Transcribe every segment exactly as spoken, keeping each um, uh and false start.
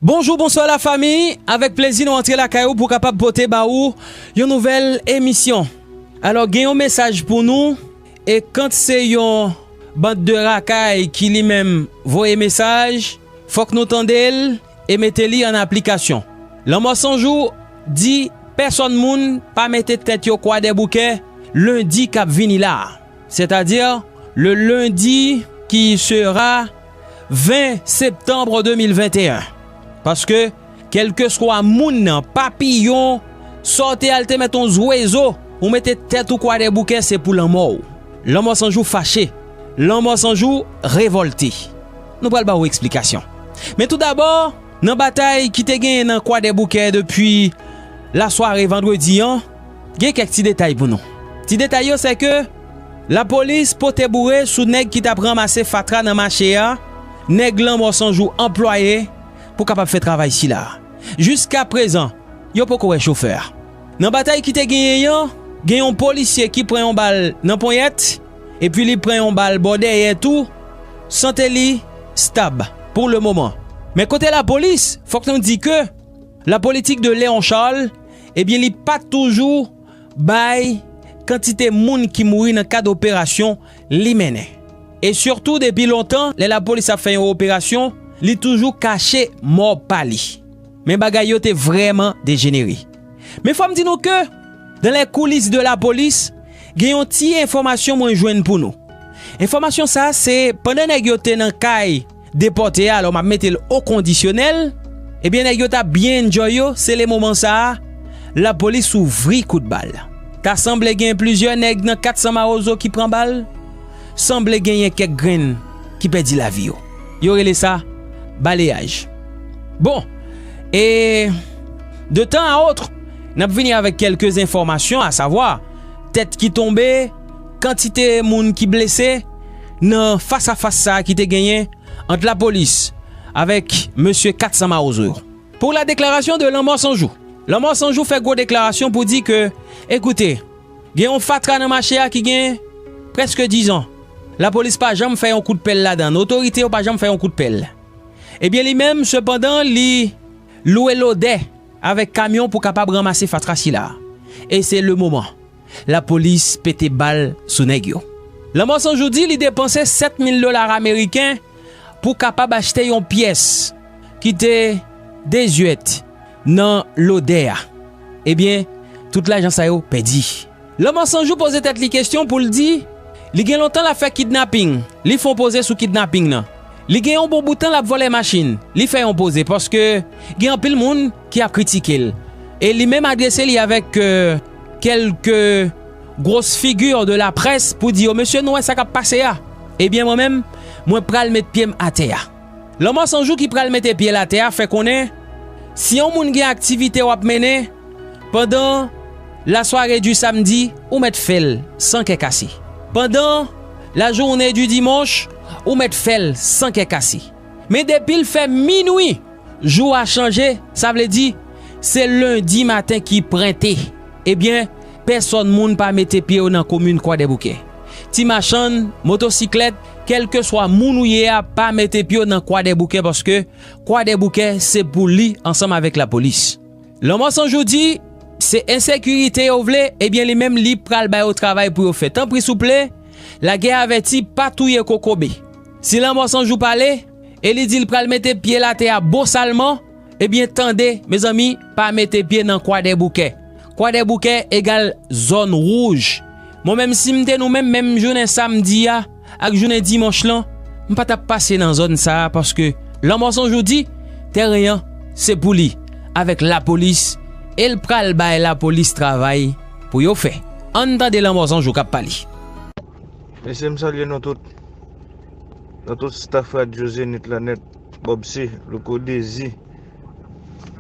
Bonjou, bonswa lafanmi. Avèk plezi nou antre lakay ou pou kapab pote ba ou yon nouvèl emisyon. Alò, gen yon mesaj pou nou, e kan se yon bann de rakay ki li menm voye mesaj, fòk nou tande l e mete li an aplikasyon. Lanmò San Jou di pèsòn moun pa mete tèt yo Kwadèboukè lendi k ap vini la a. C'est-à-dire le lundi qui sera vingt septembre deux mille vingt et un. Paske, kèlkeswa moun nan, papiyon, sa w te al te mèt yon zwezo, ou mete tèt ou Kwadèboukè, se pou lanmò w. Lanmò San Jou fache. Lanmò San Jou revòlte. Nou pral ba ou eksplikasyon. Men toudabò, nan batay ki te genyen nan Kwadèboukè depi lasware vandredi an, gen kèk ti detay pou nou. Ti detay yo, se ke lapolis pote boure sou nèg ki t ap ranmase fatra nan mache a, nèg Lanmò San Jou anplwaye pou kapab fè travay sila a. Jiskaprezan, yo poko wè chofè a. Nan batay ki te genyen an, gen yon polisye ki pran yon bal nan ponyèt, epi li pran yon bal bò dèyè tou, sante li stab pou le moman. Men kote lapolis, fòk nou di ke la politique de Léon Charles, ebyen, li pa toujou bay kantite moun ki mouri nan kad operasyon li mennen. E sitou depi lontan, lè lapolis ap fè yon operasyon, li toujou kache mò pa li. Men bagay yo te vrèman dejenere. Men fò m di nou ke, dans les coulisses de la police, gen yon ti enfòmasyon mwen jwenn pou nou. Enfòmasyon sa a, se pandan nèg yo te nan kay depòte a, alò m ap mete l o kondisyonèl, ebyen, nèg yo t ap byen enjoy yo, se le moman sa a, lapolis ouvri kout bal. Ta sanble gen plizyè nèg nan kat san Mawozo ki pran bal, sanble genyen kèk grenn ki pèdi lavi yo. Yo rele sa baleyaj. Bon, e de tan a otre, n ap vini avèk kèlke enfòmasyon, asavwa, tèt ki tonbe, kantite moun ki blese nan fas a fas sa a ki te genyen ant lapolis avèk mesye kat san Mawozo yo. Pour la déclaration de Lanmò San Jou. Lanmò San Jou fè gwo deklarasyon pou di ke, ekoute, gen yon fatra nan mache a ki gen prèske dizan. Lapolis pa janm fè yon kout pèl ladan l. Otorite yo pa janm fè yon kout pèl. Ebyen, li menm, sepandan, li lwe lodè avèk kamyon pou kapab ranmase fatra sila a. E se le moman lapolis pete bal sou nèg yo. Lanmò San Jou di li depanse sèt mil dola ameriken pou kapab achte yon pyès ki te dezyèt nan lodè a. Ebyen, tout lajan sa yo pèdi. Lanmò San Jou poze tèt li kesyon pou l di, li gen lontan l ap fè kidnaping, li fè yon poze sou kidnaping nan. Li gen yon bon bout tan l ap vòlè machin, li fè yon poze, paske gen anpil moun ki ap kritike l. E li menm adrese li avèk, euh, kèlke gros figure de la presse pou di yo, mesye, nou wè sa k ap pase a. Ebyen, mwen menm, mwen pral met pye m atè a. Lanmò San Jou ki pral mete pye l atè a fè konnen, si yon moun gen aktivite w ap mennen, pandan lasware di samdi, ou mèt fè l san kè kase. Pandan lajoune di dimanch, ou mèt fè l san kè kase. Men depi l fè minwi, jou a chanje, sa vle di, se lendi maten ki prente. Ebyen, pèsòn moun pa mete pye yo nan komin Kwadèboukè. Ti machann, motosiklèt, kèlkeswa moun ou ye a, pa mete pye w nan Kwadèboukè, paske Kwadèboukè se pou li ansanm avèk lapolis. Lanmò San Jou di, se ensekirite yo vle, ebyen, li menm li pral ba yo travay pou yo fè. Tanpri souple, lagè avèti, pa touye kokobe. Si Lanmò San Jou pale, e li di l pral mete pye l atè a bosalman, ebyen, tande, mezanmi, pa mete pye nan Kwadèboukè. Kwadèboukè egal zòn wouj. Mwen menm, si m te nou menm, menm jounen samdi a ak jounen dimanch lan, m pa t ap pase nan zòn sa a, paske Lanmò San Jou di, tèren an, se pou li, avèk lapolis, e l pral bay lapolis travay pou yo fè. Ann tande Lanmò San Jou k ap pale. Mesye, m salye nou tout. Nou tout staff Radyo Zenith la nèt, Bob C, Louko Dezi.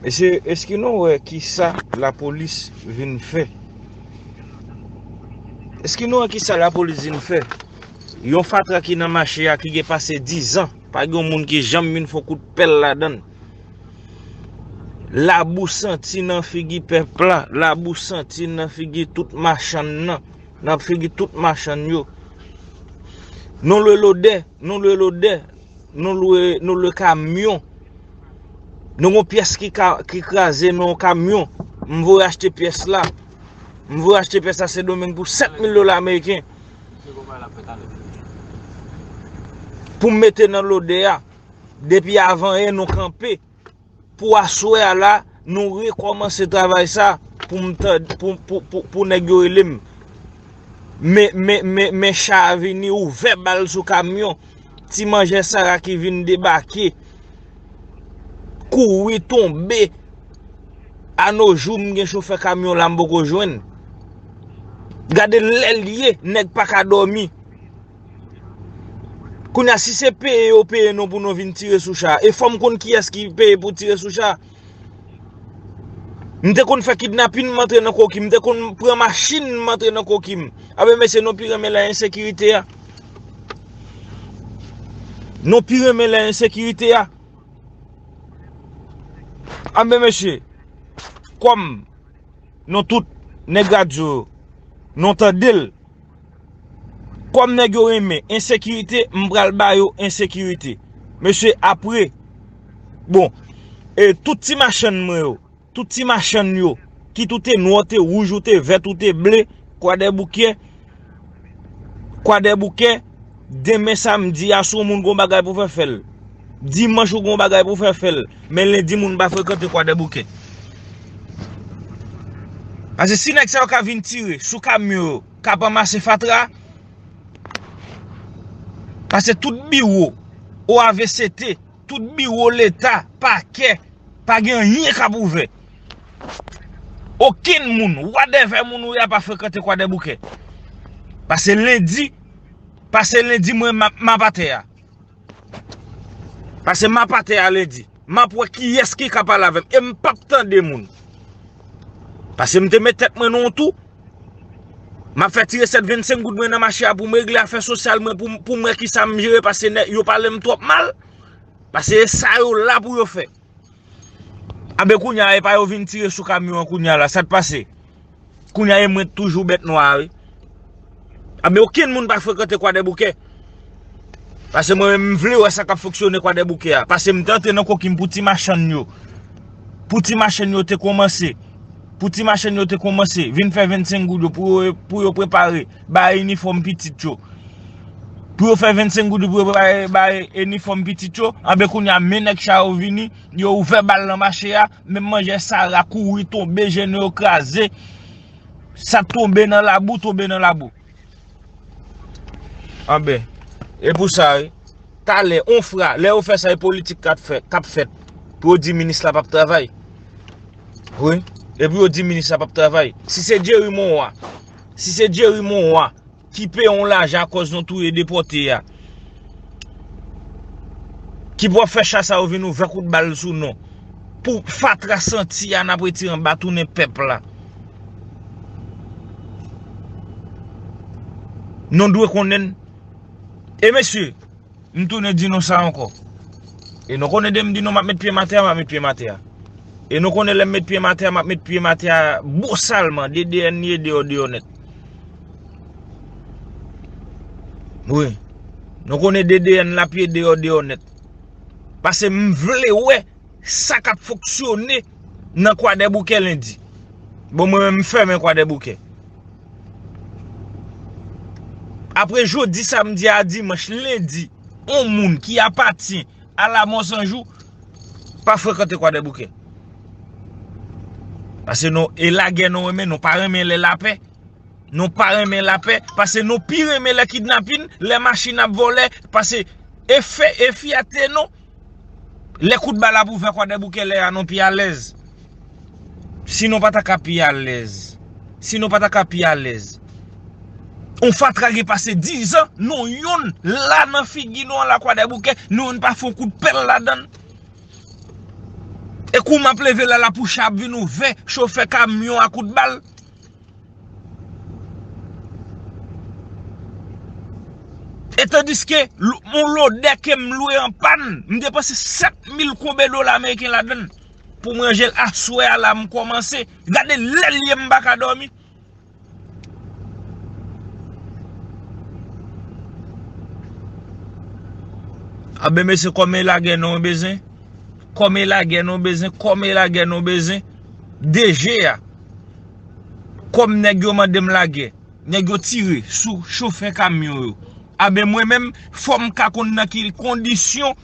Mesye, èske nou wè ki sa lapolis vin fè? Èske nou wè ki sa lapolis vin fè? Yon fatra ki nan mache a ki gen pase dizan, pa gen yon moun ki janm vin fè yon kout pèl ladan l. Labou santi nan figi pèp la, labou santi nan figi tout machann nan, nan figi tout machann yo. Nou lwe lodè, nou lwe lodè, nou lwe, nou lwe kamyon. Nou gon pyès ki, ka, ki kraze nan yon kamyon. M voye achte pyès la. M voye achte pyès la Sendomeng pou sèt mil dola ameriken. Pou m mete nan lodè a. Depi avan yè nou kanpe. Pou aswè a la, nou rekòmanse travay sa pou m tan- pou, pou, pou, pou nèg yo rele m. Men, men, men, men cha a vini ouvè bal sou kamyon. Ti manjè Sara ki vin debake. Kouri tonbe. Anojou m gen chofè kamyon la m poko jwenn. Gade lè l ye, nèg pa ka dòmi. Kounye a, si se peye yo peye nou pou nou vin tire sou cha, e fò m konn kiyès ki peye pou tire sou cha. M te konn fè kidnapin, m antre nan koki, m te konn pran machin, m antre nan koki m. Anben, mesye, nou pi renmen lè ensekirite a. Nou pi renmen lè ensekirite a. Anben, mesye, kòm nou tout nèg radyo yo, nou tande l. Kòm nèg yo renmen ensekirite, m pral ba yo ensekirite. Mesye, apre, bon, e tout ti machann mwen yo, tout ti machann yo, kit ou te nwa, ou te wouj, ou te vèt, ou te ble, Kwadèboukè, Kwadèboukè, demen samdi a, si yon moun gon bagay pou fè, fè l. Dimanch ou gon bagay pou fè, fè l. Men lendi moun pa frekante Kwadèboukè. Paske si nèg sa yo ka vin tire sou kamyon yo, k ap anmase fatra, paske tout biwo O A V C T, tout biwo Leta, pakè, pa gen anyen k ap ouvè. Okenn moun, whatever moun ou ye a, pa frekante Kwadèboukè. Pase lendi, pase lendi mwen m ap, m ap atè a. Pase m ap atè a lendi. M ap wè kiyès ki ka pale avè m. E m p ap tande moun. Pase m te met tèt mwen nan yon tou. M ap fè ti resèt vennsenk goud mwen nan mache a pou m regle afè sosyal mwen, pou, pou m wè kisa m jere, pase nèg yo pale m twòp mal. Pase e sa yo la pou yo fè. Anben kounye a, e pa yo vin tire sou kamyon an kounye a la, sa t pase? Kounye a, e mwen t toujou bèt nwa a, wi. Anben okenn moun pa frekante Kwadèboukè. Pase mwen menm, m vle wè sa k ap fonksyone Kwadèboukè a. Pase m te antre nan koki m pou ti machann yo. Pou ti machann yo te kòmanse. Pou ti machann yo te kòmanse vin fè vennsenk goud yo pou yo, pou yo prepare, bay inifòm pitit yo. Pou yo fè vennsenk goud yo pou yo prepare, bay inifòm pitit yo. Anben kounye a, men nèg cha yo vini, yo ouvè bal nan mache a, men manjè Sara kouri tonbe, jenou yo kraze. Sa tonbe nan labou, tonbe nan labou. Anben, e pou sa, wi. Talè, on fra, lè yo fè sa, e politik k ap fè, k ap fèt. Pou yo di minis la p ap travay. Wi. E pou yo di minis la p ap travay. Si se Jerry Monroy, si se Jerry Monroy ki peye yon lajan akòz nou touye depòte a, ki pou ap fè cha sa yo vin ouvè kout bal sou nou, pou fatra santi a n ap retire anba tounen pèp la. Nou dwe konnen. E mesye, m tounen di nou sa ankò. E nou konnen de m di nou m ap met pye m atè a, m ap met pye m atè a. E nou konnen lè m met pye m atè a, m ap met pye m atè a bosalman, D D N ye deyò deyò nèt. Wi. Nou konnen D D N la pye deyò deyò nèt. Pase m vle wè sa k ap fonksyone nan Kwadèboukè lendi. Bon, mwen menm, m fèmen Kwadèboukè. Apre jodi, samdi a dimanch, lendi, on moun ki apatyen a Lamò San Jou pa frekante Kwadèboukè. Pase nou, e lagè nou renmen, nou pa renmen lè lapè. Nou pa renmen lapè, pase nou pi renmen lè kidnapin, lè machin ap vòlè, pase e fè, e fyète nou. Lè kout bal ap ouvè Kwadèboukè lè a, nou pi alèz. Si nou pa ta ka pi alèz, si nou pa ta ka pi alèz, on fatra gen pase dizan, nou yonn la nan figi nou an la Kwadèboukè, nou yonn pa fè on kout pèl ladann. E kou m ap leve la, la pou cha ap vin ouvè chofè kamyon a kout bal. E tandiske l-, yon lodè ke m lwe an pàn, m depanse sèt mil konbe dola ameriken ladann pou m ranje l aswè a la m kòmanse. Gade lè l ye m pa ka dòmi. Anben mesye, kòm e lagè nou bezwen. Kòm e lagè nou bezwen, kòm e lagè nou bezwen, D G a. Kòm nèg yo mande m lagè, nèg yo tire sou chofè kamyon yo. Aben mwen menm, fò m ka konn nan ki kondisyon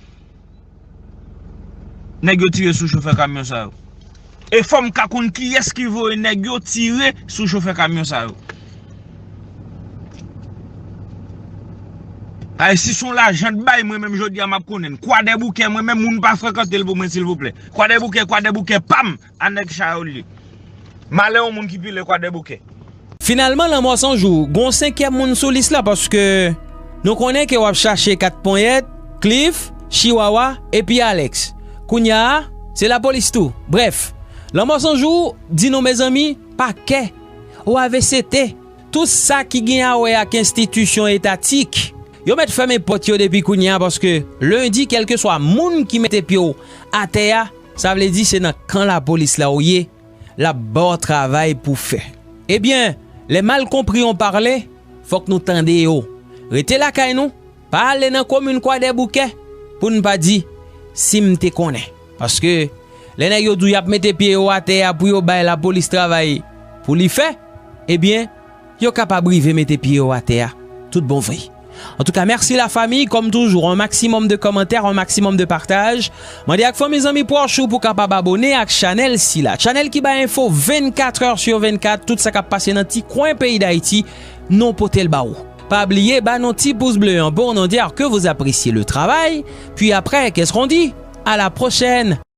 nèg yo tire sou chofè kamyon sa yo. E fò m ka konn kiyès ki voye nèg yo tire sou chofè kamyon sa yo. Ay, si son lajan t bay, mwen menm jodi a m ap konnen. Kwadèboukè, mwen menm, moun pa frekante l pou mwen, silvouplè. Kwadèboukè, Kwadèboukè, pam! A nèg Chayòl li. Malè yon moun ki pile Kwadèboukè. Finalman, Lanmò San Jou gon senkyèm moun sou lis la, paske nou konnen ke w ap chache Kat Ponyèt, Cliff, Chiwawa, epi Alex. Kounye a, se lapolis tou. Brèf, Lanmò San Jou di nou, mezanmi, pakè, O A V C T, tout sa ki gen a wè ak enstitisyon etatik, yo mèt fèmen pòt yo depi kounye a, paske lendi, kèlkeswa moun ki mete pye w atè a, sa vle di se nan kan lapolis la w ye, l ap ba w travay pou fè. Ebyen, lè mal konpri yon pale, fòk nou tande yo. Rete lakay nou, pa ale nan komin Kwadèboukè, pou n pa di si m te konnen. Paske lè nèg yo di w y ap mete pye yo atè a pou yo bay lapolis travay pou li fè, ebyen, yo kapab rive mete pye yo atè a tout bon vre. Antouka, mèsi lafanmi, kòm toujou, un maximum de commentaires, un maximum de partage. Mande ak fanmi, zanmi, pwòch ou pou kapab abòne ak chanèl sila. Chanèl ki bay enfo vennkat è sou vennkat, tout sa k ap pase nan ti kwen peyi Dayiti, nou pote l ba ou. Pa bliye ba nou ti pous ble an pou nou di ke vous appréciez le travail. Puis après, qu'est-ce qu'on dit? À la prochaine!